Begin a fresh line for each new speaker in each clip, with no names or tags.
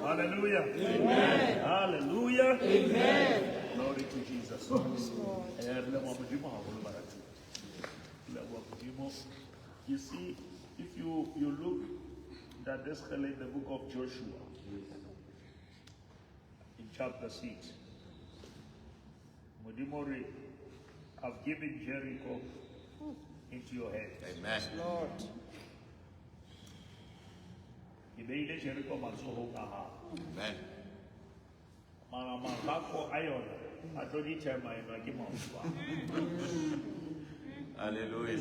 Hallelujah. Amen. Hallelujah. Amen. Glory to Jesus. Eh, re leboha Modimo haholo baratuwa. Re leboha Modimo. You see, if you look that this in the book of Joshua, in chapter 6, Modimo re, I've given Jericho into your hands.
Amen.
Lord.
Ke beile Jericho matsohong a hao.
Amen.
Mara marako a yona a tlo determinwa ke maoto a hao.
Hallelujah.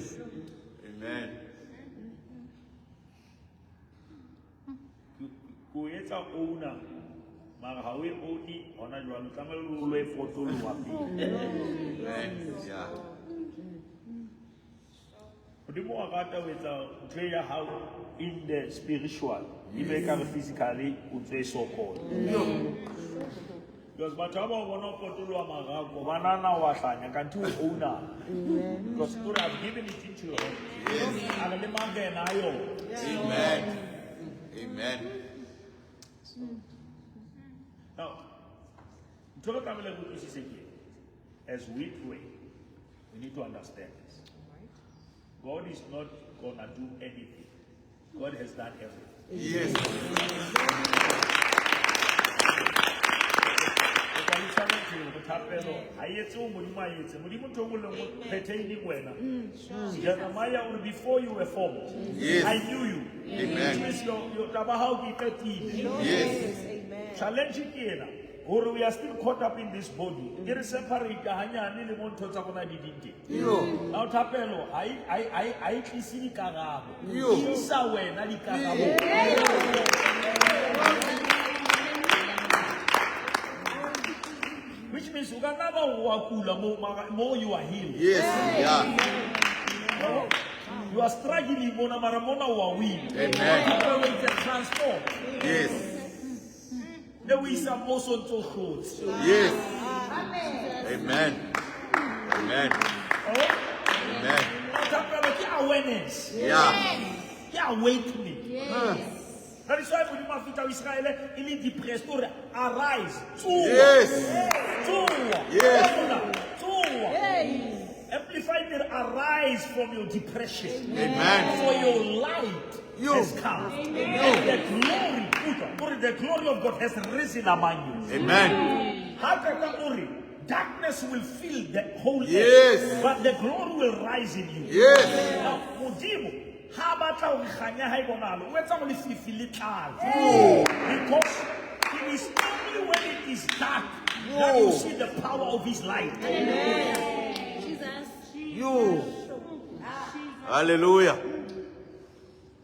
Amen.
Ke o etsa owner mara ha o e own hona jwale, o tlamehile o lo e potoloha pele.
Amen. Yeah.
Modimo wa rata ho etsa ntho e ya hao in the spiritual, e be ekare physically o ntso e sokola. Because batho ba ba o bona o potoloha marako, ba nahana wa hlanya, kanthe o owner. Because o re, I've given it into your hand. A re le marena a yona.
Amen. Amen.
Now, ntho re tlamehile re utlwisise ke eng? As we pray, we need to understand this. God is not gonna do anything. God has done everything.
Yes.
Re tla le tshwanetse hore thapelo ha e etse ho Modimo a etse. Modimo ntho e nngwe le nngwe pertaining wena. Jeremiah o re, before you were formed,
Yes.
I knew you.
Amen.
Which means your taba hao ke e qetile.
Yes.
Amen.
Challenge ke ena hore we are still caught up in this body. E re separate hanyane le mo ntho tsa rona di ding teng.
Yo.
Now thapelo ha e tlise dikarabo.
Yo.
E isa wena dikarabo. Which means o ka nna ba wa kula mo mara mo you are healed.
Yes. Yeah.
No? You are struggling mona mara mona o a win.
Amen.
Thapelo e transform.
Yes.
Le o isa mo so ntso hlotse.
Yes. Amen. Amen.
Oh?
Amen.
Thapelo ke awareness.
Yeah.
Ke awakening. That is why Modimo a fihla ho Israele e le depressed o re arise, tsoha.
Yes.
Tsoha.
Yes.
Mona, tsoha. Amplified it, arise from your depression.
Amen.
For your light
You.
has come. And the glory, utlwa, o re the glory of God has risen among you.
Amen.
Ha qeta o re, darkness will fill the whole earth,
Yes.
but the glory will rise in you.
Yes.
Now, Modimo ha batla hore kganya ha e bonahale, o etsa hore lefifi le tlale. Because it is only when it is dark that you
Yo.
see the power of his light.
Jesus.
You. Hallelujah.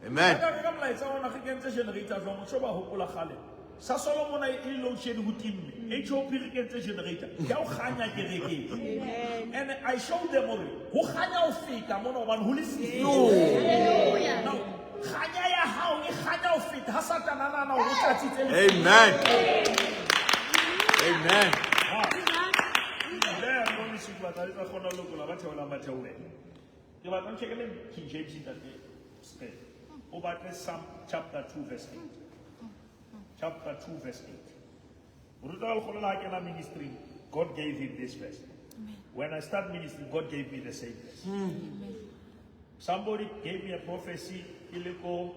Amen.
Ka ka molaetsa ona re kentse generator jwang, o tlo ba hopola kgale. Sa Solomon e load shedding ho timme. HOP re kentse generator. Ke a o kganya kerekeng. And I showed them hore ho kganya ho feta mona hobane ho lefifi.
Hallelujah.
Now, kganya ya hao e kganya ho feta ha Satana a nahana hore o tlatsitse lefifi.
Amen. Amen.
Ah. batla le tla kgona ho lokola ba theolang ba theohele. Ke batla nchekele King James ntate Spell. O batle Psalm chapter 2 verse 8. Chapter 2 verse 8. Moruta wa lekgolo la ha kena ministry, God gave him this verse. When I start ministry, God gave me the same verse. Somebody gave me a prophecy, Iliko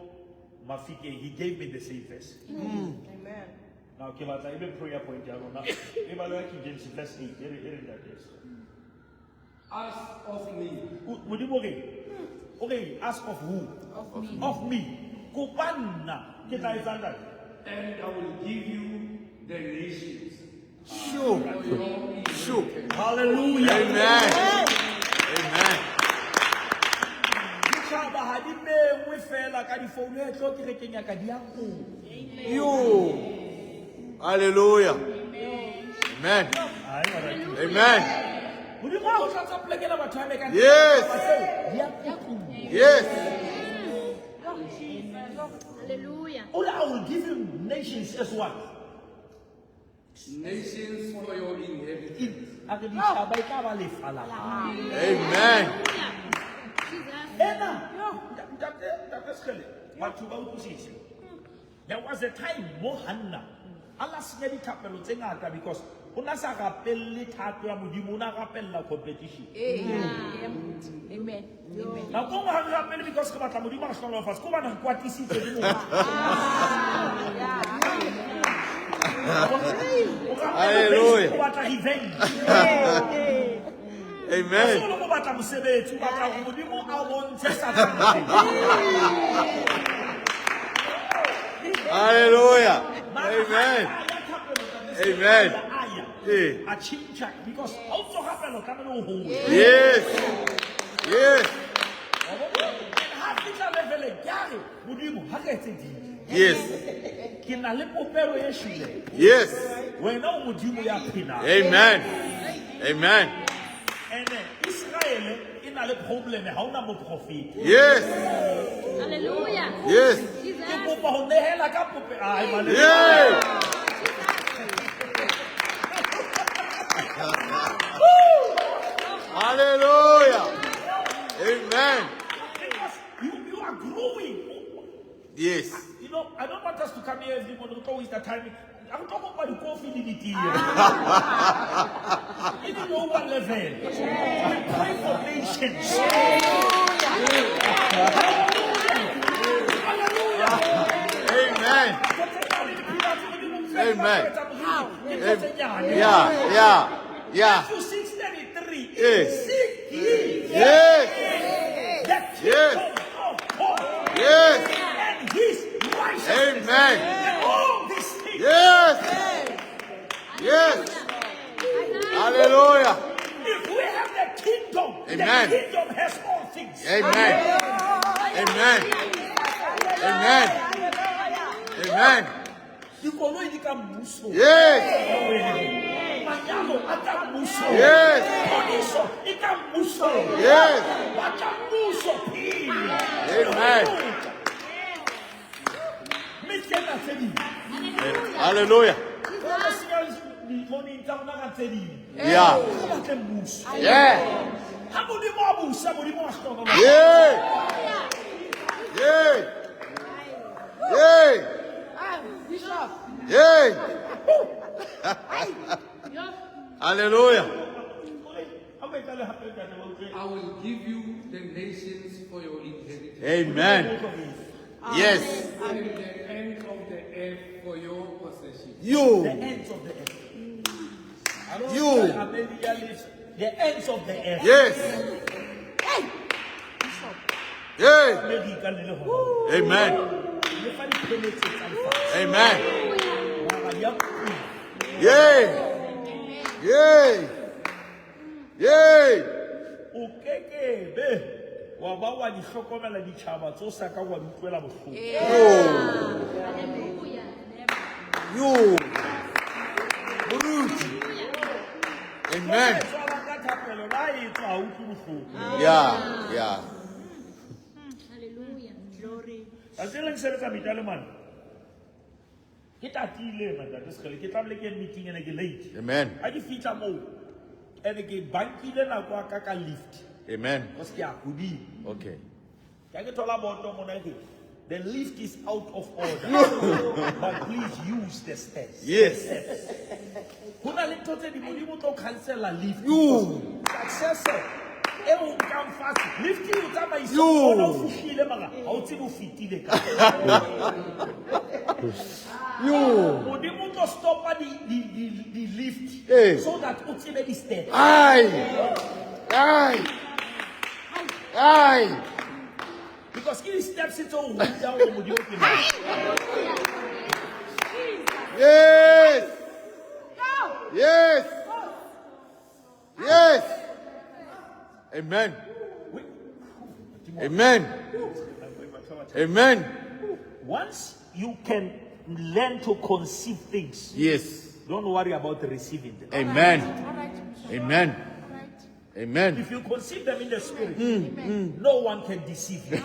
Mafikeng, he gave me the same verse.
Amen.
Now, ke batla ebe prayer point ya rona. E balo ya King James verse 8. E re e re ntate.
Ask of me,
Modimo o reng? O reng? Ask of who?
Of me.
Of me. Kopa nna. Ke tla etsang ntate?
and I will give you the nations
Sure.
for your
Sure.
Hallelujah.
Amen. Amen.
Ditjhaba ha di mengwe fela ka difounu e tlo kerekeng ya ka di a kopa.
You. Hallelujah. Amen.
Ai, baratuwa.
Amen.
Modimo ha o tlatsa poleke ena batho ba eme ka ntle.
Yes.
Ditjhaba tseo di a kopuwa.
Yes.
Hallelujah.
O re, I will give you nations as what?
nations for your inheritance.
A re ditjhaba e tla ba lefa la hao.
Amen.
Hallelujah. Jesus.
Ena, ntate, ntate Sekgele, batho ba utlwisise. There was a time mo Hanna a la senya dithapelo tse ngata because o na sa rapelle thato ya Modimo, o na rapella competition.
Amen. Amen.
Nako nngwe ha re rapele because re batla Modimo a re hlohonolofatse, ke hobane re kwatisitswe ke motho. O rapela
Hallelujah.
o batla revenge.
Amen.
Ha se o batla mosebetsi, o batla hore Modimo a o bontshe Satane.
Hallelujah.
Mara
Amen.
ha a ya thapelo, ntate Sekgele,
Amen.
a ya.
Eh.
A tjhentjha because ha o tsoga pele o tlamehile o hole.
Yes. Yes.
Wa bona? And ha fihla level-eng, ke a re, Modimo, ha re etse deal.
Yes.
Ke na le popelo e shweleng.
Yes.
Wena o Modimo ya phelang.
Amen. Amen.
And Israel e na le problem ha ona moprofeta.
Yes.
Hallelujah.
Yes.
Ke
Jesus.
kopa ho nehela ka pope. Ai, mane.
Yes. Hallelujah. Amen.
Because you are growing.
Yes.
You know, I don't want us to come here every morning. We waste the time. I'm talking about the coffee in the tea. Even lower level. We pray for nations. Hallelujah.
Amen. Amen.
Amen.
Yeah. Yeah. Yeah.
Matthew 6:33.
Yes.
Seek ye
Yes.
the
Yes.
kingdom of God
Yes.
and his righteousness.
Amen.
And all these things.
Yes. Yes. Hallelujah.
If we have the kingdom,
Amen.
the kingdom has all things.
Amen. Amen. Amen. Amen.
Dikoloi di ka mmuso.
Yes.
Manyalo a ka mmuso.
Yes.
Phodiso e ka mmuso.
Yes.
Batla mmuso pele.
Amen.
Mme tsena tse ding.
Hallelujah.
Re senya difounung tsa rona ka tse ding.
Yeah.
Re batle mmuso.
Yeah.
Ha Modimo a busa, Modimo a hlohonolofatsa.
Yeah. Yeah. Yeah.
Bishop.
Yeah. Hallelujah.
Ha o etsa le hape ntate, wa utlwe.
I will give you the nations for your inheritance
Amen. Yes.
and the end of the earth for your possession.
The
You.
ends of the earth. I don't
You.
know where Amelia lives. The ends of the earth.
Yes. Yeah.
America le le hona.
Amen.
Le fa dipheletse tsa lefatshe.
Amen.
Mara di a kula.
Yeah. Yeah. Yeah.
O kekebe wa ba wa di hlokomela ditjhaba tse o sa ka wa di utlwela bohloko.
Hallelujah.
You. Moruti. Amen.
E tswalang ka thapelo la e tswa ha o utlwe bohloko.
Yeah. Yeah.
Hallelujah. Glory.
Tsatsi le leng ke sebetsa Mitale mane. Ke tatile man, ntate Sekgele. Ke tlamehile ke ye meeting ene ke late.
Amen.
Ha ke fihla moo, Ene ke bankile nako ya ka ka lift.
Amen.
Because ke a hodimo.
Okay.
Ka ke thola boto mona ke the lift is out of order. But please use the stairs.
Yes.
Ho na le ntho tse ding Modimo o tlo cancela lift.
Yo.
Success e o nkang fatshe. Lift e o tsamaisa
Yo.
ona o fihlile mara ha o tsebe o fetile kae.
Yo.
Modimo o tlo stopa di lift
Eh.
so that o tsebe di steps.
Ai. Ai. Ai.
Because ke di steps tse o rutang hore Modimo ke mang.
Yes.
Go.
Yes. Yes. Amen. Amen. Amen.
Once you can learn to conceive things,
Yes.
don't worry about receiving them.
Amen.
All right, Bishop.
Amen.
All right.
Amen.
If you conceive them in the spirit, no one can deceive you.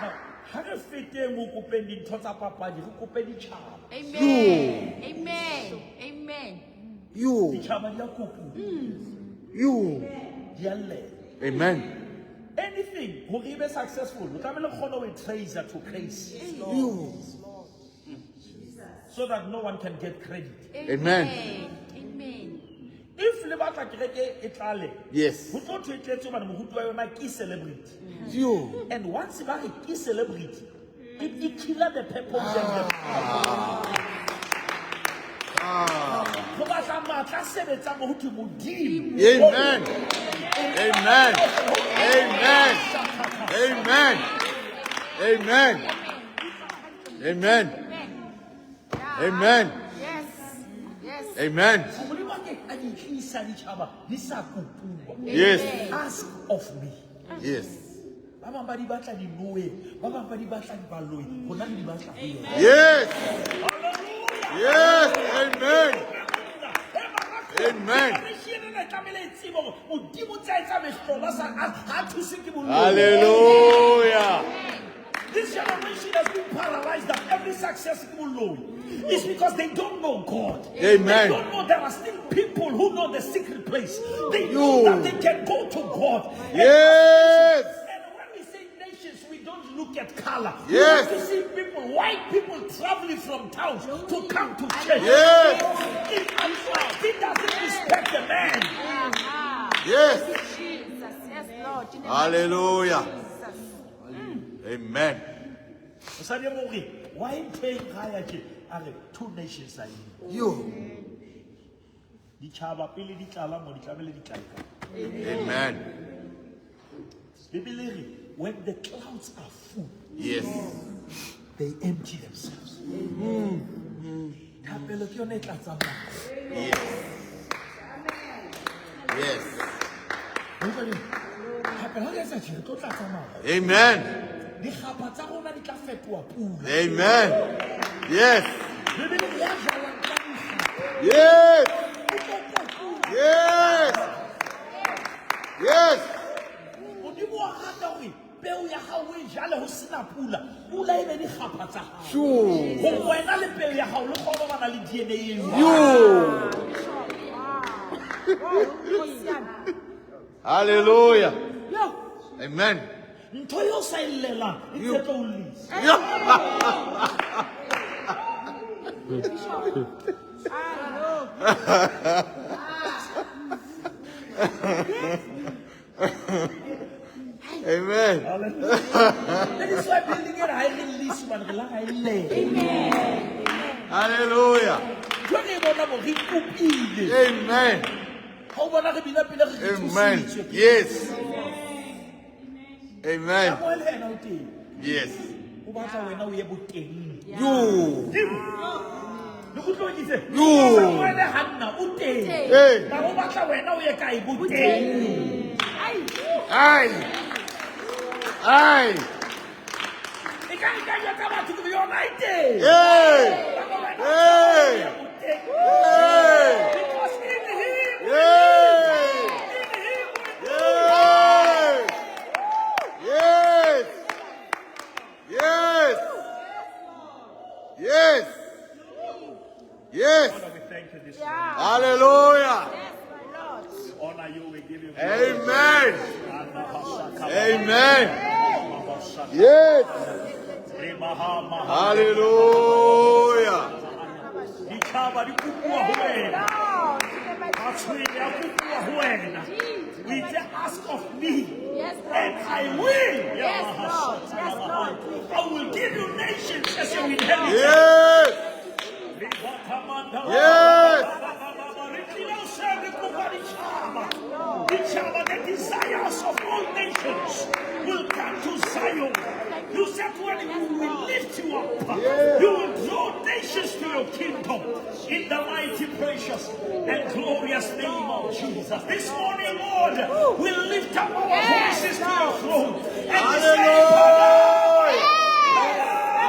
Now, ha re feteng ho kopeng dintho tsa papadi, re kope ditjhaba.
Amen. Amen. Amen.
You.
Ditjhaba di a kopuwa,
You.
di a llela.
Amen.
Anything hore e be successful, o tlamehile o kgone ho e tracer to trace
You.
so that no one can get credit.
Amen.
Amen.
If le batla kereke e tlale,
Yes.
ho tlo thwe e tletse hobane moruti wa yona ke celebrity.
You.
And once ba re ke celebrity, it killer the purpose and the power. Ho batla matla a sebetsang ho thwe Modimo.
Amen. Amen. Amen. Amen. Amen. Amen. Amen.
Yes. Yes.
Amen.
Modimo a ke a di tlisa ditjhaba di sa kopuwa.
Yes.
Ask of me.
Yes.
Ba bang ba di batla dinoeng, ba bang ba di batla dibaloi, rona re di batla ho yena.
Yes.
Hallelujah.
Yes. Amen. Amen. Hallelujah.
This generation has been paralyzed that every success is low. It's because they don't know God.
Amen.
They don't know there are still people who know the secret place. They know
Yo.
that they can go to God.
Yes.
And when we say nations, we don't look at color.
Yes.
We want to see people, white people traveling from towns to come to church.
Yes.
If anointing doesn't respect the man.
Yes.
Jesus. Yes, Lord. In the name of
Hallelujah.
Jesus.
Amen.
Mosadi e mong o re, why ntho e nkgaya tje? A re, two nations are in.
You.
Ditjhaba pele di tlala mo, di tlamehile di tlale ka.
Amen.
Bibele e re, when the clouds are full,
Yes.
they empty themselves. Thapelo ke yona e tlatsang maru.
Yes. Yes.
Wa utlwa le? Thapelo ha re etsa tje, re tlo tlatsa maru.
Amen.
Dikgapha tsa rona di tla fetoha pula.
Amen. Yes.
Bibele e re, ya jalang ka dikgapha,
Yes.
o tlo kotula.
Yes. Yes.
Modimo wa rata hore peo ya hao o e jale ho sena pula, pula e be dikgapha tsa hao.
Sure.
Hore wena le peo ya hao le kgone ho bana le DNA e jwang.
You.
Bishop. Wow. Wow. Nkosi yami.
Hallelujah.
Yo.
Amen.
Ntho eo o sa e llelang e
You.
ntse tlo o llisa.
Bishop. Ah, no.
Amen.
That is why building ena ha e re llise hobane re la ra e llela.
Hallelujah.
Ntho e re e bona mo re ikopile.
Amen.
Ha o bona re bina pele re re
Amen.
thusitswe.
Yes. Amen.
Samuel ena o teng.
Yes.
O batla wena o ye boteng.
You.
Modimo. Le kutlwa ke itse?
Yo.
Samuel ha nna o teng.
Hey.
Mara o batla wena o ye kae boteng.
Ai. Ai.
E ka re ka jwetsa batho ke re yona e teng.
Hey.
Mara wena o
Hey.
ye boteng.
Hey.
Because in him,
Hey.
in him we
Yes. Yes. Yes. Yes. Yes.
Father, we thank you this morning.
Yeah.
Hallelujah.
Yes, my Lord.
We honor you, we give you glory.
Amen. Amen. Yes. Hallelujah.
Ditjhaba di kopuwa ho wena.
Lord, in the mighty
Matshwele a kopuwa ho wena.
Jesus.
O itse, ask of me
Yes, Lord.
and I will.
Yes, Lord. Yes, Lord.
I will give you nations as your inheritance.
Yes. Yes.
Ditjhaba, the desires of all nations will come to Zion. You said when we will lift you up, you will draw nations to your kingdom. In the mighty, precious, and glorious name of Jesus. This morning, Lord, we lift up our
Yes,
voices to your throne and we say,
Hallelujah.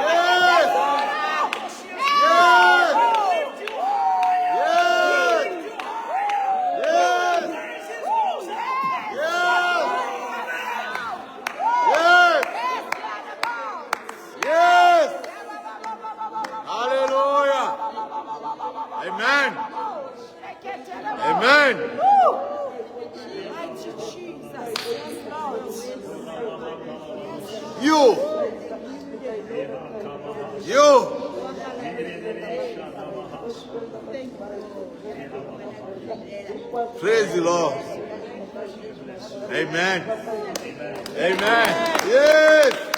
Yes. Yes.
Lift you higher.
Yes.
Lift you higher.
Yes.
Praises goes up.
Yes. Yes.
Yes, Lord God.
Yes. Hallelujah. Amen. Amen.
Woo! Mighty Jesus. Yes, Lord.
You. You. Praise the Lord. Amen. Amen. Yes.